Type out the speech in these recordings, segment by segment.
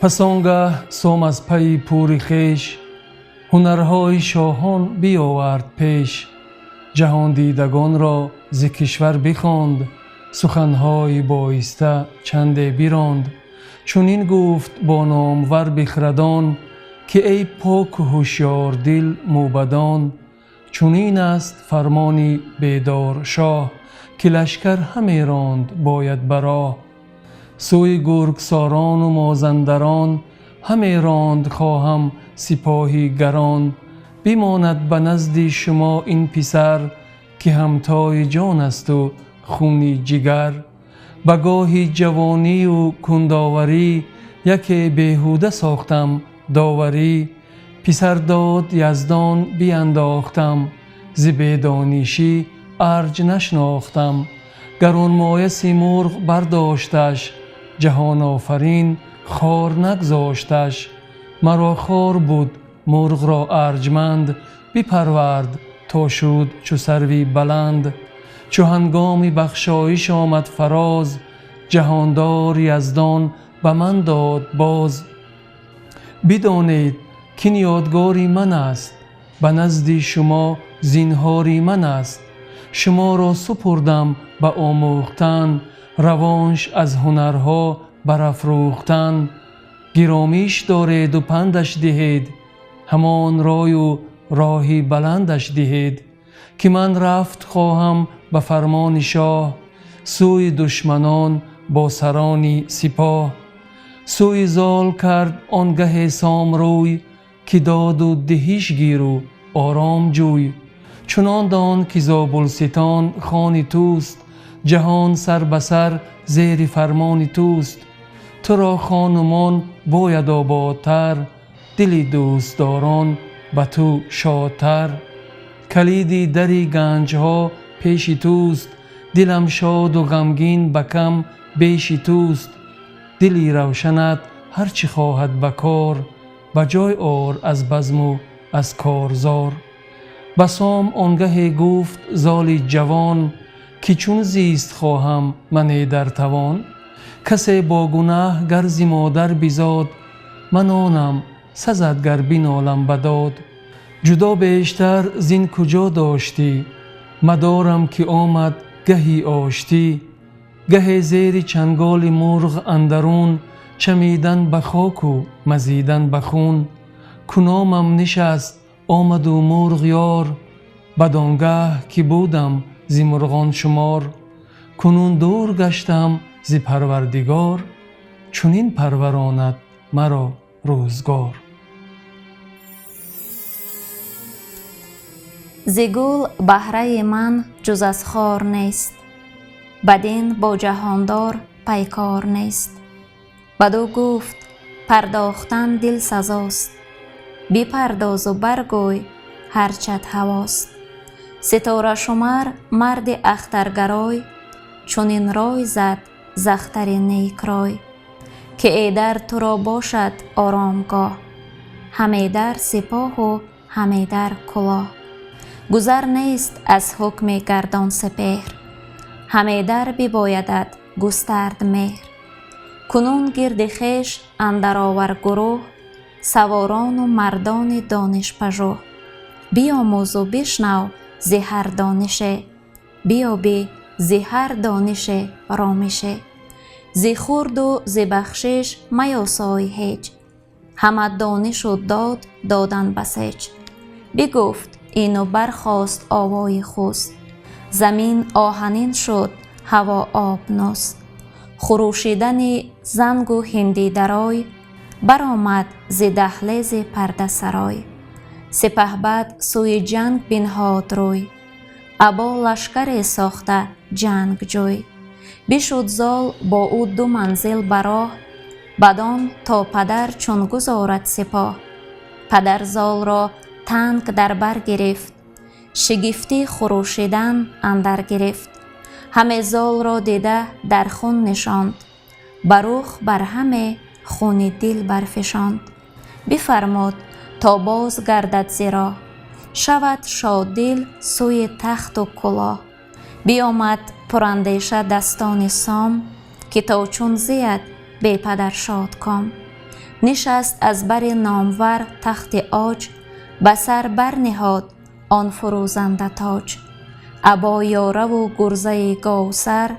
Пас он гаҳ Сом аз пайи пури хеш, ҳунарҳои шоҳон биёвард пеш. Ҷаҳондидагонро зи кишвар бихонд, суханҳои боиста чанде биронд. Чунин гуфт бо номвар бихрадон, ки эй пок ва ҳушёрдил мӯбадон, чунин аст фармони бедор шоҳ, ки лашкар ҳаме ронд бояд бар оҳ. Сӯи гургсорон ва мозандарон, ҳаме ронд хоҳам сипоҳи гарон. Бимонад ба назди шумо ин писар, ки ҳамтои ҷон аст ва хуни ҷигар. Ба гоҳи ҷавонӣ ва кандоварӣ, яке беҳуда сохтам доварӣ. Писар дод Яздон биандохтам, зи бедонишӣ арҷ нашнохтам. Гаронмоя Симурғ бардошташ, ҷаҳонофарин хор нагзошташ. Маро хор буд мурғро арҷманд, бипарвард то шуд чу сарве баланд. Чу ҳангоми бахшоиш омад фароз, ҷаҳондор Яздон ба ман дод боз. Бидонед ки ин ёдгори ман аст, ба назди шумо зинҳори ман аст. Шуморо супурдам ба омӯхтан, равонаш аз ҳунарҳо барафрӯхтан. Гиромиш доред ва пандаш диҳед, ҳамон рой ва роҳи баландаш диҳед. Ки ман рафт хоҳам ба фармони шоҳ, сӯи душманон бо сарони сипоҳ. Сӯи Зол кард он гаҳ Сом рӯй, ки дод ва диҳиш гир ва ором ҷӯй. Чунон дон ки Зобулстон хони туст, ҷаҳон сар ба сар зери фармони туст. Туро хону мон бояд ободтар, дили дӯстдорон ба ту шодтар. Калиди дари ганҷҳо пеши туст, дилам шод ва ғамгин ба кам беши туст. Дили равшанат ҳарчи хоҳад ба кор, ба ҷой ор аз базму аз корзор. Басом он гаҳ гуфт Золи ҷавон, ки чун зист хоҳам ман дар тавон. Касе бо гунаҳ гар зи модар бизод, ман онам сазад гар бинолам ба дод. Ҷудо бештар зин куҷо доштӣ, мадорам ки омад гаҳе оштӣ. Гаҳ зери чанголи мурғ андарун, чамидан ба хок ва мазидан ба хун. Куномам нишаст омад ва мурғ ёр, бад-он гаҳ ки будам зи мурғон шумор. Кунун дур гаштам зи Парвардигор, чунин парваронад маро рӯзгор. Зи гул баҳраи ман ҷуз аз хор нест, бад-ин бо ҷаҳондор пайкор нест. Бад-ӯ гуфт пардохтан дил сазост, бипардоз ва баргӯй ҳарчат ҳавост. Ситорашумор марди ахтаргарой, чунин рой зад з ахтари некрой, ки эдар туро бошад оромгоҳ, ҳамедар сипоҳу ҳамедар кулоҳ. Гузар нест аз ҳукми гардон сипеҳр, ҳамедар бибоядат густард меҳр. Кунун гирди хеш андар овар гурӯҳ, саворону мардони донишпажӯҳ. Биомӯзу бишнав зи ҳар донише, биёбӣ зи ҳар донише ромише. Зи хурду зи бахшиш маясой ҳеҷ, ҳама донишу дод додан басеҷ. Бигуфт ину бархост овои хуст, замин оҳанин шуд, ҳаво обнӯст. Хурӯшидани зангу ҳиндӣ дарой, баромад зи даҳлези пардасарой. Сипаҳбад сӯи ҷанг бинҳод рӯй, або лашкаре сохта ҷангҷӯй. Бишуд Зол бо ӯ ду манзил ба роҳ, бадон то падар чун гузорад сипоҳ. Падар Золро танг дар бар гирифт, шигифтӣ хурӯшидан андар гирифт. Ҳаме Золро дида дар хун нишонд, ба рух бар ҳаме хуни дил барфишонд. Бифармуд то боз гардад зи роҳ, шавад шоддил сӯи тахту кулоҳ. Биомад пурандеша дастони Сом, ки то чун зияд бепадар шодком. Нишаст аз бари номвар тахти оҷ, ба сар барниҳод он фурӯзанда тоҷ. Або ёраву гурзаи говсар,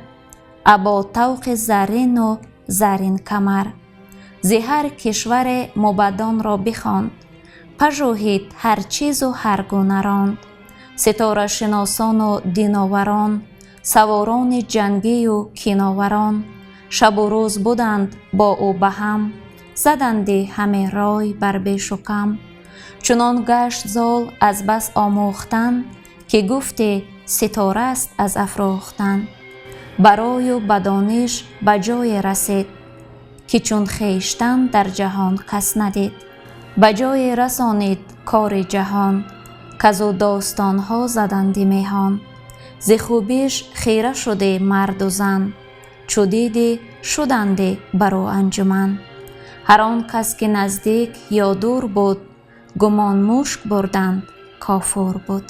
або тавқи заррину заррин камар. Зи ҳар кишваре мӯбадонро бихонд, пажӯҳид ҳар чизу ҳар гуна ронд. Ситорашиносону диноварон, саворони ҷангию киноварон, шабу рӯз буданд бо ӯ ба ҳам, заданди ҳаме рой бар бешу кам. Чунон гашт зол аз бас омӯхтан, ки гуфти ситора аст аз афрӯхтан. Барою ба дониш ба ҷое расид, ки чун хештан дар ҷаҳон кас надид. Ба ҷое расонид кори ҷаҳон, казу достонҳо заданди меҳон. Зи хубиш хира шуди марду зан, чу диди шуданди бар ӯ анҷуман. Ҳар он кас ки наздик ё дур буд, гумон мушк бурданд, кофур буд.